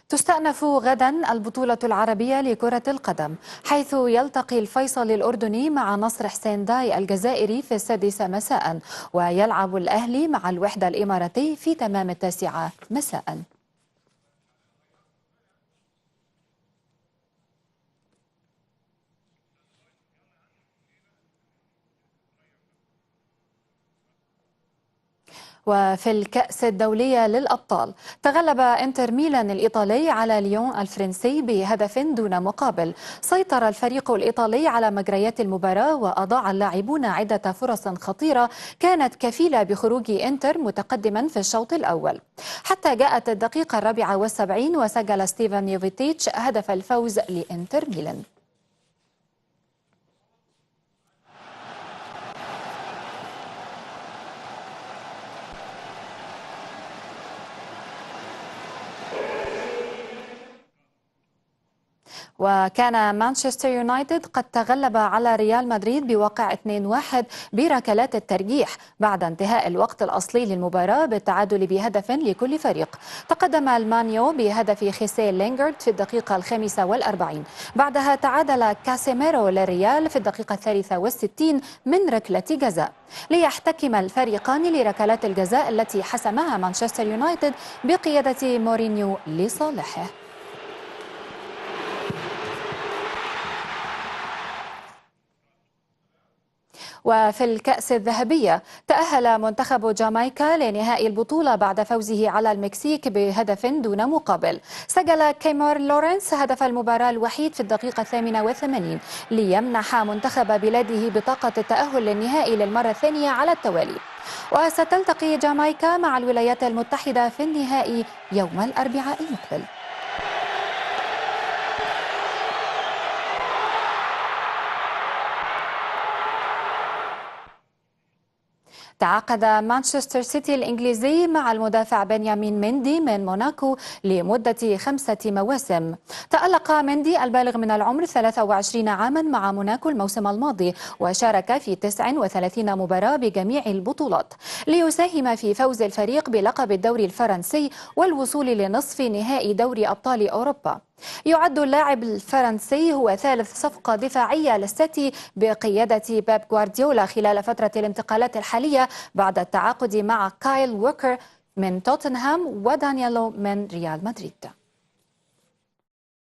تستأنف غدا البطولة العربية لكرة القدم، حيث يلتقي الفيصل الأردني مع نصر حسين داي الجزائري في 6 مساء، ويلعب الأهلي مع الوحدة الإماراتي في تمام 9 مساء. وفي الكأس الدولية للأبطال تغلب إنتر ميلان الإيطالي على ليون الفرنسي بهدف دون مقابل. سيطر الفريق الإيطالي على مجريات المباراة، وأضاع اللاعبون عدة فرص خطيرة كانت كفيلة بخروج إنتر متقدما في الشوط الأول، حتى جاءت الدقيقة 74 وسجل ستيفان يوفيتيتش هدف الفوز لإنتر ميلان. وكان مانشستر يونايتد قد تغلب على ريال مدريد بواقع 2-1 بركلات الترجيح بعد انتهاء الوقت الأصلي للمباراة بالتعادل بهدف لكل فريق. تقدم المانيو بهدف خيسيه لينغارد في الدقيقة 45، بعدها تعادل كاسيميرو للريال في الدقيقة 63 من ركلة جزاء، ليحتكم الفريقان لركلات الجزاء التي حسمها مانشستر يونايتد بقيادة مورينيو لصالحه. وفي الكأس الذهبية تأهل منتخب جامايكا لنهائي البطولة بعد فوزه على المكسيك بهدف دون مقابل. سجل كيمور لورينس هدف المباراة الوحيد في الدقيقة 88 ليمنح منتخب بلاده بطاقة التأهل للنهائي للمرة الثانية على التوالي. وستلتقي جامايكا مع الولايات المتحدة في النهائي يوم الأربعاء المقبل. تعاقد مانشستر سيتي الإنجليزي مع المدافع بنيامين مندي من موناكو لمدة 5 مواسم. تألق مندي البالغ من العمر 23 عاما مع موناكو الموسم الماضي، وشارك في 39 مباراة بجميع البطولات ليساهم في فوز الفريق بلقب الدوري الفرنسي والوصول لنصف نهائي دوري أبطال أوروبا. يعد اللاعب الفرنسي هو ثالث صفقة دفاعية للسيتي بقيادة بيب غوارديولا خلال فترة الانتقالات الحالية، بعد التعاقد مع كايل ووكر من توتنهام ودانييلو من ريال مدريد.